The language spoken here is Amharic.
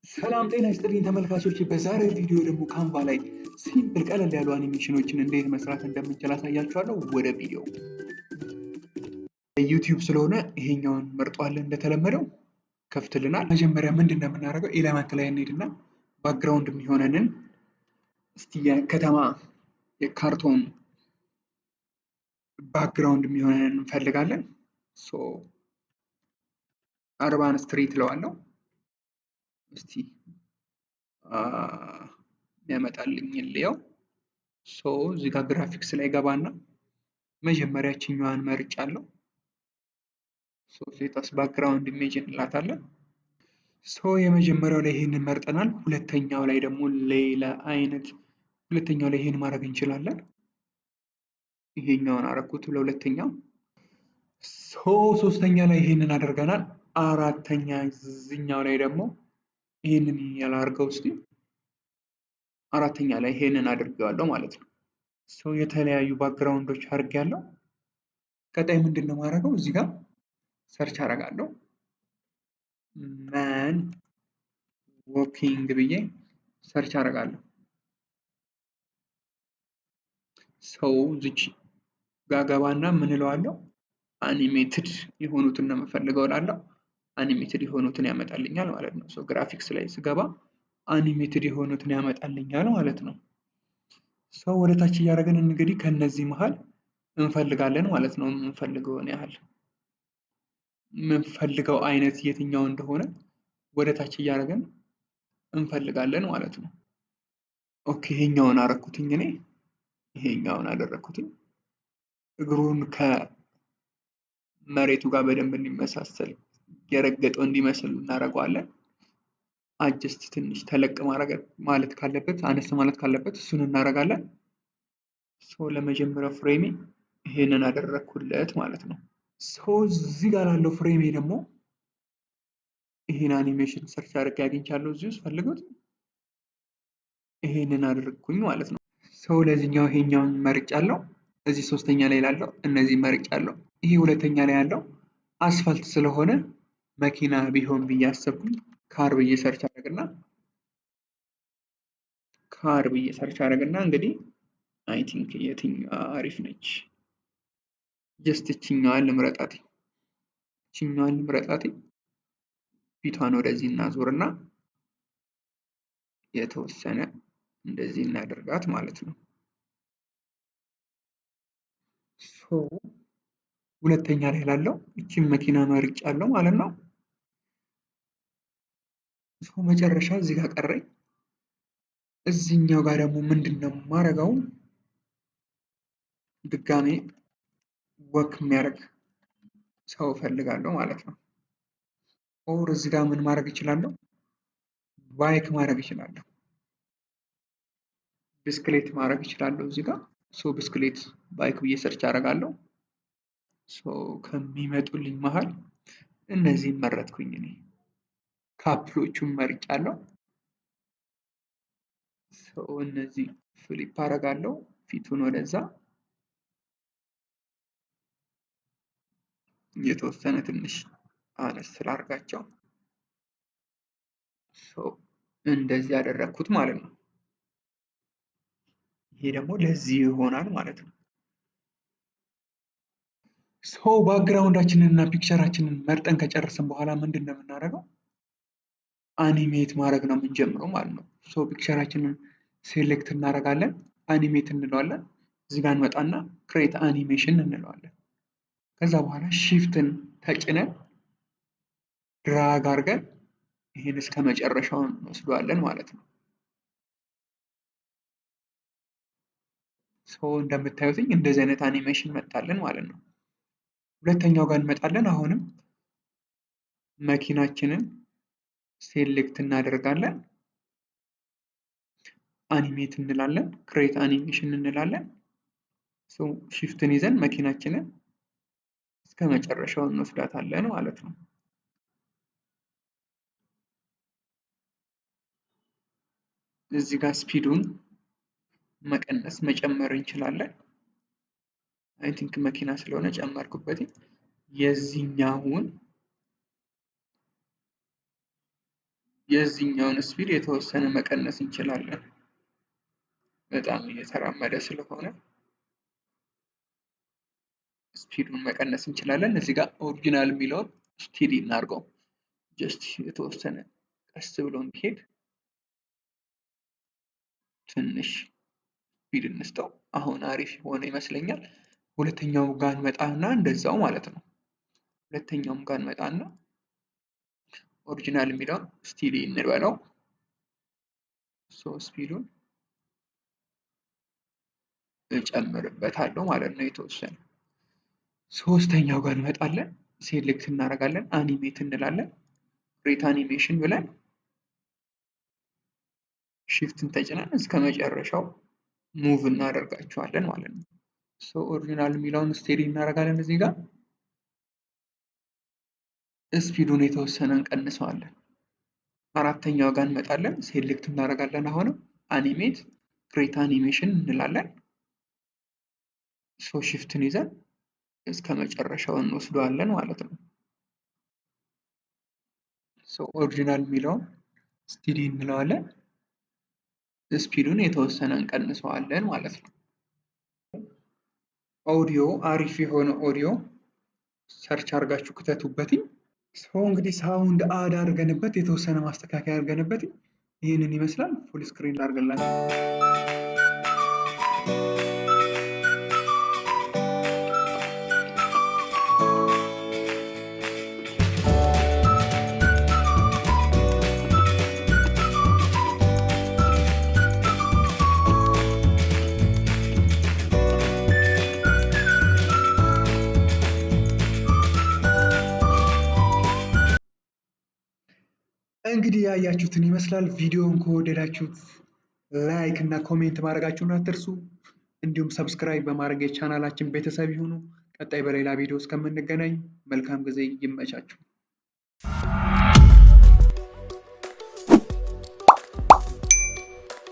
ሰላም ጤና ይስጥልኝ ተመልካቾች፣ በዛሬው ቪዲዮ ደግሞ Canva ላይ simple ቀለል ያሉ አኒሜሽኖችን እንዴት መስራት እንደምንችል አሳያችኋለሁ። ወደ ቪዲዮ። YouTube ስለሆነ ይሄኛውን መርጧለን፣ እንደተለመደው ከፍትልናል። መጀመሪያ ምንድን ነው የምናደርገው? Element ላይ እንሄድና background የሚሆነንን እስቲ የከተማ የካርቶን background የሚሆነንን እንፈልጋለን። So urban street እለዋለሁ። እስቲ የሚያመጣልኝ ልየው። So እዚህ ጋር ግራፊክስ ላይ ገባና መጀመሪያ ችኛዋን መርጫለሁ። So set as background image እንላታለን። So የመጀመሪያው ላይ ይሄንን መርጠናል። ሁለተኛው ላይ ደግሞ ሌላ አይነት፣ ሁለተኛው ላይ ይሄን ማድረግ እንችላለን። ይሄኛውን አረኩት ለሁለተኛው። So ሶስተኛ ላይ ይሄንን አድርገናል። አራተኛ እዚህኛው ላይ ደግሞ ይሄንን ያላርገው እስቲ፣ አራተኛ ላይ ይሄንን አድርጌዋለሁ ማለት ነው። So የተለያዩ background ኦች አድርጌያለሁ። ቀጣይ ምንድን ነው የማደርገው? እዚህ ጋር search አደርጋለሁ። Man walking ብዬ search አደርጋለሁ። ሰው እዚች ጋር ገባና ምን እለዋለሁ? Animated የሆኑትን ነው የምፈልገው እላለሁ። Animated የሆኑትን ያመጣልኛል ማለት ነው። So graphics ላይ ስገባ animated የሆኑትን ያመጣልኛል ማለት ነው። So ወደ ታች እያደረግን እንግዲህ ከነዚህ መሃል እንፈልጋለን ማለት ነው። የምንፈልገውን ያህል፣ የምንፈልገው አይነት የትኛው እንደሆነ ወደ ታች እያደረግን እንፈልጋለን ማለት ነው። Okay፣ ይሄኛውን አረኩትኝ እኔ፣ ይሄኛውን አደረኩትኝ። እግሩን ከመሬቱ ጋር በደንብ እንዲመሳሰል፣ የረገጠው እንዲመስል እናደርገዋለን። Adjust ትንሽ ተለቅ ማድረግ ማለት ካለበት፣ አነስ ማለት ካለበት እሱን እናደርጋለን። So ለመጀመሪያው frame ኤ ይሄንን አደረግኩለት ማለት ነው። So እዚህ ጋር ላለው frame ኤ ደግሞ ይሄን animation search አድርጌ አግኝቻለሁ። እዚህ ውስጥ ፈልጉት። ይሄንን አደረግኩኝ ማለት ነው። So ለዚህኛው ይሄኛውን መርጫለሁ። እዚህ ሶስተኛ ላይ ላለው እነዚህ መርጫለሁ። ይሄ ሁለተኛ ላይ ያለው አስፋልት ስለሆነ መኪና ቢሆን ብዬ አሰብኩኝ። Car ብዬ search አደረግና እንግዲህ I think የትኛዋ አሪፍ ነች? Just እችኛዋን ልምረጣት። እችኛዋን ልምረጣት። ፊቷን ወደዚህ እናዞርና የተወሰነ እንደዚህ እናደርጋት ማለት ነው። So ሁለተኛ ላይ ላለው እቺን መኪና መርጫለሁ ማለት ነው። So መጨረሻ እዚህ ጋር ቀረኝ። እዚህኛው ጋር ደግሞ ምንድን ነው የማደርገው? ድጋሜ walk የሚያደርግ ሰው እፈልጋለሁ ማለት ነው። Or እዚህ ጋር ምን ማድረግ እችላለሁ? Bike ማድረግ እችላለሁ። ብስክሌት ማድረግ እችላለሁ እዚህ ጋር። So ብስክሌት bike ብዬ search አደርጋለሁ። So ከሚመጡልኝ መሀል እነዚህን መረጥኩኝ እኔ። Couple ኦቹን መርጫለሁ። So እነዚህ flip አደርጋለሁ ፊቱን ወደዛ፣ የተወሰነ ትንሽ አነስ ስላደርጋቸው። So እንደዚህ ያደረግኩት ማለት ነው። ይሄ ደግሞ ለዚህ ይሆናል ማለት ነው። So background ኣችንን እና picture ኣችንን መርጠን ከጨረስን በኋላ ምንድን ነው የምናደርገው? Animate ማድረግ ነው የምንጀምረው ማለት ነው። So picture ኣችንን select እናደርጋለን፣ animate እንለዋለን። እዚህ ጋር እንመጣና create animation እንለዋለን። ከዛ በኋላ shift ን ተጭነን drag አድርገን ይህን እስከ መጨረሻው እንወስደዋለን ማለት ነው። So እንደምታዩትኝ እንደዚህ አይነት አኒሜሽን መጣልን ማለት ነው። ሁለተኛው ጋር እንመጣለን። አሁንም መኪናችንን select እናደርጋለን። Animate እንላለን። Create animation እንላለን። So shift ን ይዘን መኪናችንን እስከ መጨረሻው እንወስዳታለን ማለት ነው። እዚህ ጋር speed ኡን መቀነስ መጨመር እንችላለን። I think መኪና ስለሆነ ጨመርኩበት። የዚህኛውን የዚህኛውን speed የተወሰነ መቀነስ እንችላለን። በጣም እየተራመደ ስለሆነ speed ኡን መቀነስ እንችላለን። እዚህ ጋር original የሚለውን steady እናድርገው። Just የተወሰነ ቀስ ብሎ እንዲሄድ ትንሽ speed እንስጠው። አሁን አሪፍ የሆነ ይመስለኛል። ሁለተኛው ጋር እንመጣና እንደዛው ማለት ነው። ሁለተኛውም ጋር እንመጣና original የሚለውን steady እንበለው። So speed ኡን እጨምርበታለሁ ማለት ነው የተወሰነ። ሶስተኛው ጋር እንመጣለን። Select እናደርጋለን። Animate እንላለን። Create animation ብለን shift ን ተጭነን እስከ መጨረሻው move እናደርጋቸዋለን ማለት ነው። So original የሚለውን steady እናደርጋለን። እዚህ ጋር speed ኡን የተወሰነ እንቀንሰዋለን። አራተኛው ጋር እንመጣለን። Select እናደርጋለን። አሁንም animate create animation እንላለን። So shift ን ይዘን እስከ መጨረሻው እንወስደዋለን ማለት ነው። So original የሚለውን steady እንለዋለን። Speed ኡን የተወሰነ እንቀንሰዋለን ማለት ነው። ኦዲዮ፣ አሪፍ የሆነ audio search አድርጋችሁ ክተቱበትኝ። So እንግዲህ sound add አድርገንበት፣ የተወሰነ ማስተካከያ አድርገንበት ይህንን ይመስላል። Full screen ላድርግላችሁ። እንግዲህ ያያችሁትን ይመስላል። ቪዲዮውን ከወደዳችሁት like እና comment ማድረጋችሁን አትርሱ። እንዲሁም subscribe በማድረግ የቻናላችን ቤተሰብ ይሁኑ። ቀጣይ በሌላ ቪዲዮ እስከምንገናኝ መልካም ጊዜ፣ ይመቻችሁ።